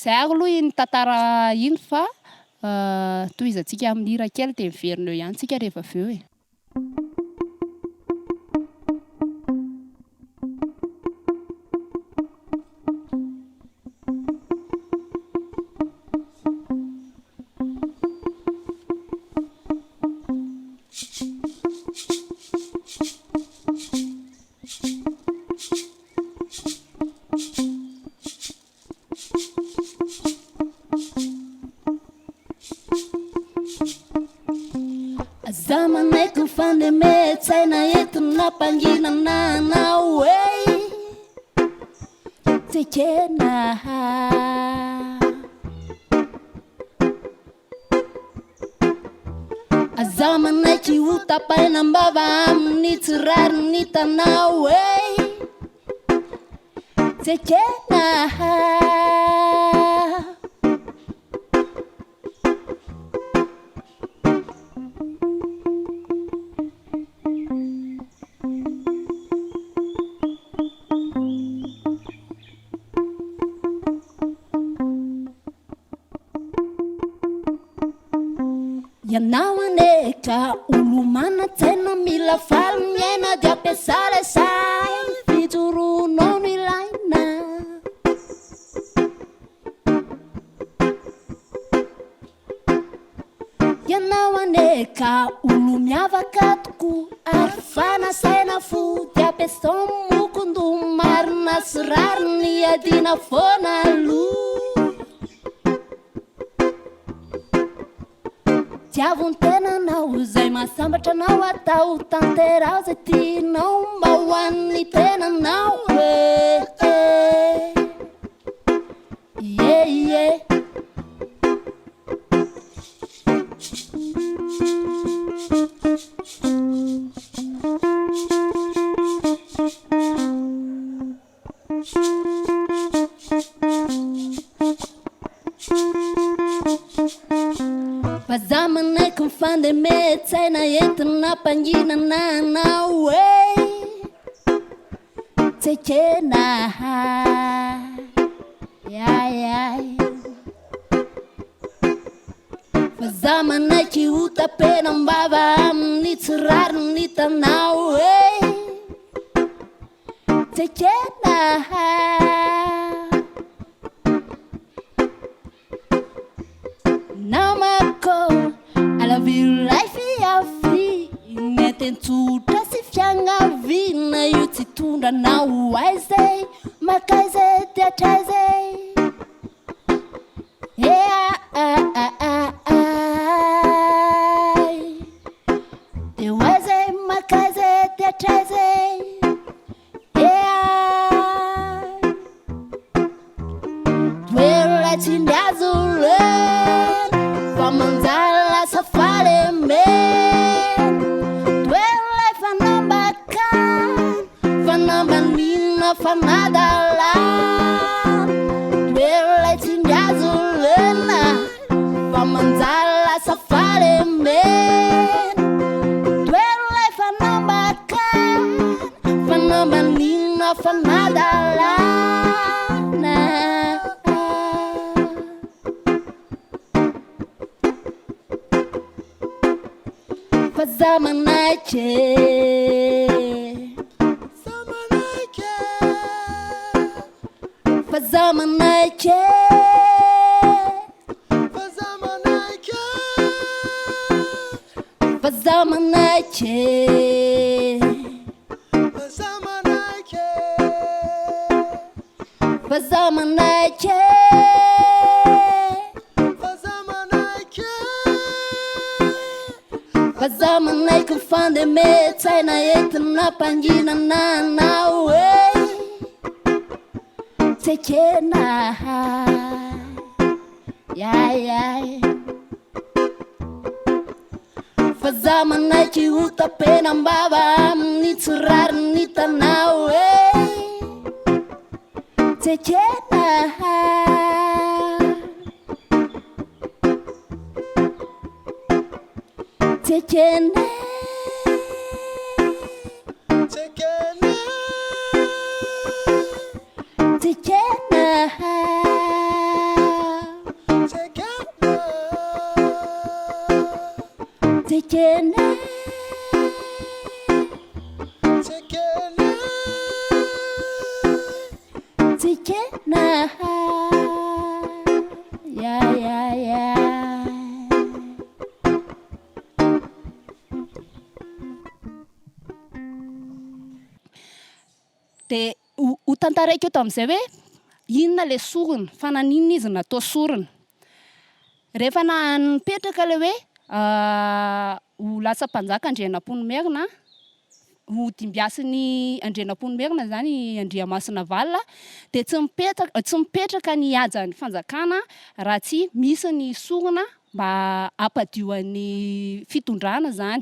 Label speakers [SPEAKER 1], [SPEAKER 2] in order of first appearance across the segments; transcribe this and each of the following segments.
[SPEAKER 1] Zay ary aloha iny tantara iny fa tohizantsika amin'ny hira kely dia miverina eo ihany tsika rehefa avy eo e. Aza manaiky ny fandemen-tsaina entina ampanginana anao hey Tsy ekena. Aza manaiky ho tapaina am-bava amin'ny tsy rariny hitanao hey Tsy ekena. Ianao anie ka olo manan-tsaina mila faly miaina dia ampiasà ilay saina fijoroanao no ilaina. Ianao anie ka olo miavaka tokoa ary fanasaina fo dia ampiasao ny mokon-doha marina sy rariny iadiana foana aloha. Tiavo ny tenanao izay mahasambatra anao atao tanteraho izay tianao mba ho an'ny tenanao eh eh yeah yeah. Fa za manaiky ny fandemen-tsaina entina ampanginana anao eh Tsy ekena ay ay Fa za manaiky ho tapenam-bava amin'ny tsy rariny hitanao eh Tsy ekena. Namako, alaviro ilay fiaviana Teny-tsotra sy fiangaviana io tsy hitondra anao ho aiza e Mankaiza e dia hatraiza e Eaaaay Dia ho aiza e mankaiza e dia hatraiza e Toerana tsy miazo lena fa manjary lasa fahalemena. Toerana fanambakana, fanambaniana, fanadalana. Toerana tsy miazo lena fa manjary lasa fahalemena. Toerana fanambakana, fanambaniana, fanadalana. Fa za manaiky e.
[SPEAKER 2] Za manaiky e.
[SPEAKER 1] Fa za manaiky e.
[SPEAKER 2] Fa za manaiky e.
[SPEAKER 1] Fa za manaiky e.
[SPEAKER 2] Fa za manaiky e.
[SPEAKER 1] Fa za manaiky e.
[SPEAKER 2] Fa za manaiky e.
[SPEAKER 1] Fa za manaiky ny fandemen-tsaina entina ampanginana anao e. Tsy ekena. Ay ay. Fa za manaiky ho tapenam-bava amin'ny tsy rariny hitanao e. Tsy ekena. Tsy ekena.
[SPEAKER 2] Tsy ekena.
[SPEAKER 1] Tsy ekena. Tantaraiko eto amin'izay hoe inona ilay sorona, fa naninona izy natao sorona. Rehefa nipetraka ilay hoe ho lasa mpanjaka Andrianampoinimerina, ho dimbiasin'i Andrianampoinimerina izany i Andriamasinavalona, dia tsy mipetraka tsy mipetraka ny hajan'ny fanjakana raha tsy misy ny sorona mba hampadio an'ny fitondrana izany.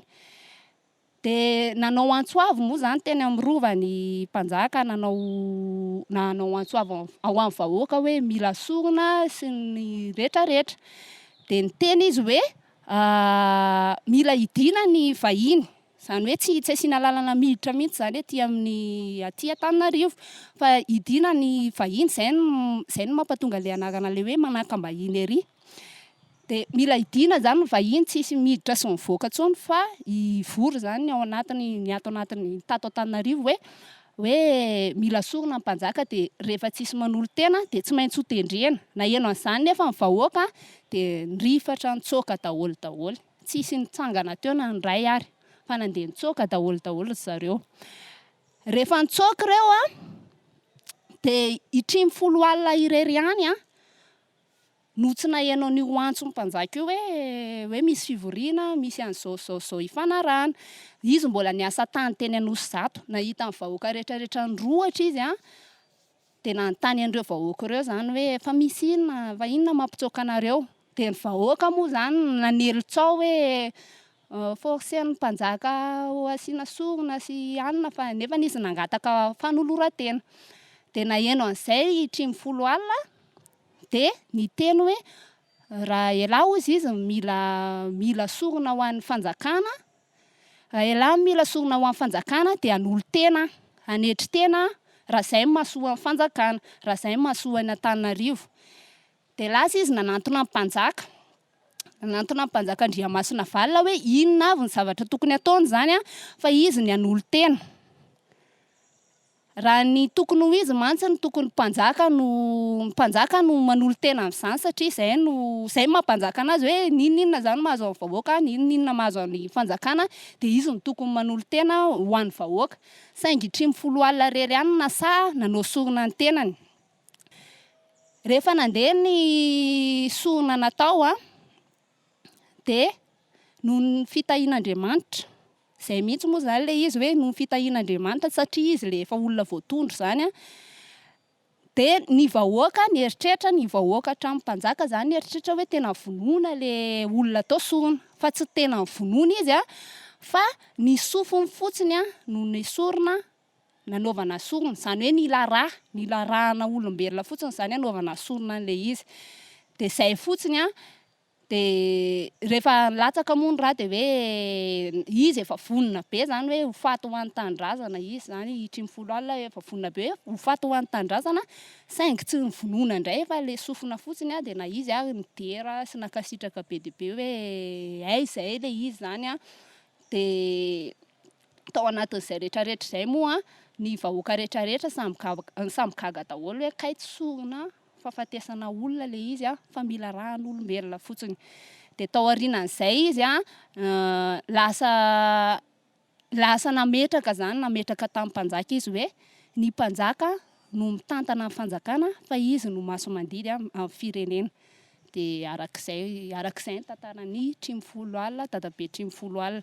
[SPEAKER 1] Dia nanao antso avo moa izany teny amin'ny rova ny mpanjaka nanao nanao antso avo ho an'ny vahoaka hoe mila sorona sy ny retraretra. Dia niteny izy hoe mila hidiana ny vahiny, izany hoe tsy tsy asiana lalana miditra mihitsy izany aty amin'ny aty Antananarivo fa hidiana ny vahiny, izay no izay no mampatonga ilay anarana ilay hoe manakam-bahiny ery. Dia mila hidiana izany ny vahiny, tsy hisy miditra sy mivoaka intsony fa hivory izany ny ao anatiny, ny ato anatiny tato Antananarivo hoe hoe mila sorona ny mpanjaka dia rehefa tsisy manolo-tena dia tsy maintsy ho tendrena. Naheno an'izany nefa ny vahoaka dia nirifatra nitsoaka daholo daholo. Tsisy nitsangana teo na ny iray ary fa nandeha nitsoaka daholo daholo ry zareo. Rehefa nitsoaka ireo an, dia i Trimifoloalina irery ihany an, No tsy naheno an'io antson'ny mpanjaka io hoe hoe misy fivoriana, misy an'izao izao izao ifanarahana. Izy mbola niasa tany teny Anosizato, nahita ny vahoaka rehetrarehetra nirohotra izy an, dia nanontany an'ireo vahoaka ireo izany hoe fa misy inona, fa inona mampitsoaka anareo? Dia ny vahoaka moa izany nanely tsaho hoe forcer-n'ny mpanjaka ho asiana sorona sy hanina fa nefany izy nangataka fanoloran-tena. Dia naheno an'izay i Trimifoloalina Dia niteny hoe, Raha elah hozy izy mila mila sorona ho an'ny fanjakana, raha elah mila sorona ho an'ny fanjakana dia hanolo-tena, hanetry tena raha izay no mahasoa ny fanjakana, raha izay no mahasoa an'Antananarivo. Dia lasa izy nanantona ny mpanjaka, nanantona ny mpanjaka Andriamasinavalona hoe inona avy ny zavatra tokony hataony izany an, fa izy ny hanolo-tena. Raha ny tokony ho izy mantsy ny tokony mpanjaka no mpanjaka no manolo-tena amin'izany satria izay no izay no maha mpanjaka anazy hoe n'inon'inona izany mahazo an'ny vahoaka, n'inon'inona mahazo an'ny fanjakana dia izy no tokony manolo-tena ho an'ny vahoaka. Saingy Trimifoloalina irery ihany no nasaha nanao sorona ny tenany. Rehefa nandeha ny sorona natao an, dia noho ny fitahian'Andriamanitra, izay mihitsy moa izany ilay izy hoe noho ny fitahian'Andriamanitra satria izy ilay efa olona voatondro izany an, dia ny vahoaka nieritreritra, ny vahoaka hatramin'ny mpanjaka izany nieritreritra hoe tena vonoina ilay olona atao sorona, fa tsy tena vonoina izy an, fa ny sofiny fotsiny an no nesorina nanaovana sorona, izany hoe nila rà, nila rà-na olombelona fotsiny izany hanaovana sorona an'ilay izy, dia izay fotsiny an, dia rehefa nilatsaka moa ny rà dia hoe izy efa vonona be izany hoe ho faty ho an'ny tanindrazana izy izany, i Trimifoloalina efa vonona be hoe ho faty ho an'ny tanindrazana, saingy tsy novonoina indray fa ilay sofina fotsiny an, dia na izy ary nidera sy nankasitraka be dia be hoe hay izay ilay izy izany an, dia Tao anatin'izay rehetrarehetra izay moa, ny vahoaka rehetrarehetra samy gaga samy gaga daholo hoe kay tsy sorona fahafatesana olona ilay izy fa mila ràn'olombelona fotsiny. Dia tao aorianan'izay izy lasa lasa nametraka izany, nametraka tamin'ny mpanjaka izy hoe ny mpanjaka no mitantana ny fanjakana fa izy no maso-mandidy amin'ny firenena. Dia arak'izay arak'izay ny tantaran'i Trimifoloalina, dadabe Trimifoloalina.